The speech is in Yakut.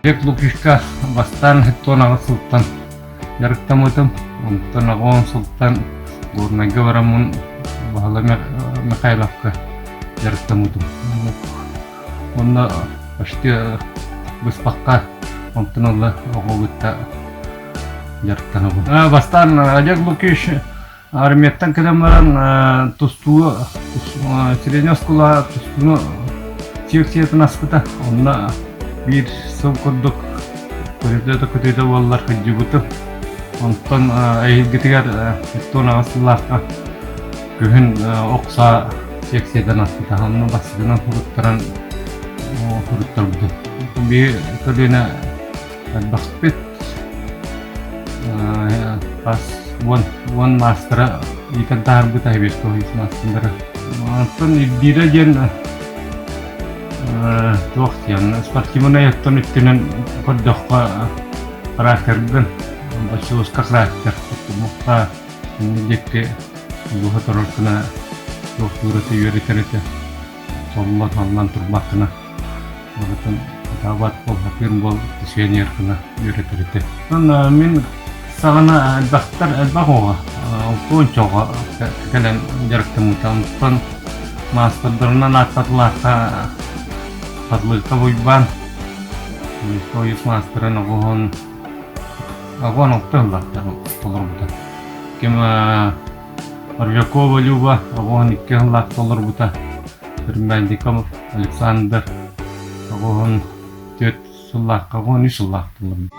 Олег Лукичка бастаан 78 сылтан дьарыктаммытым. Онтон 80 сылтан Горнайга бараммын Баһылай Михайловка дьарыктаммытым. Онно почти быспакка онтон ыла оҕо кытта дьарыктанабын. Бастаан Олег Лукич Армияттан кэлэн баран тустуу средняя оскуола тустууну секциятын аспыта. Онно биир сыл курдук көтүтэ да көтүтэ буоллар сылдьыбытым. Онтон эһиилгитигэр 78 сыллаахха күһүн ох саа секциятын аспыта. Онно бастакынан суруттаран суруттарбытым. Биир көлүөнэ Элбэхпит. Хас 10 маастара иитэн таһаарбыта Хибескович маастардара. Онтон ирдиирэ диэн туох диэн спортивнай өттүн өттүнэн көрдөххө характергын бочуоска характер туттумукка инни диэки дууһа турар гына туохтуур этэ үөрэтэр этэ толлон аллан турбат гына Барытын ытаабат буол, сатыыр буол, пенсионер гына үөрэтэр этэ. Онон мин саҕана элбэхтэр элбэх оҕо, алтуонча оҕо кэлэн дьарыктаммыта. Онтон маастардарынан ааттатылаахха Хатлыыкка Уйбаан, Союз маастарын оҕуһун 86 сыллаахтар толорбута. Ким Орлякова Люба 82 сыллаах толорбута. Пермяндиков Александр 94 сыллаахха 13 сыллаах толорбута.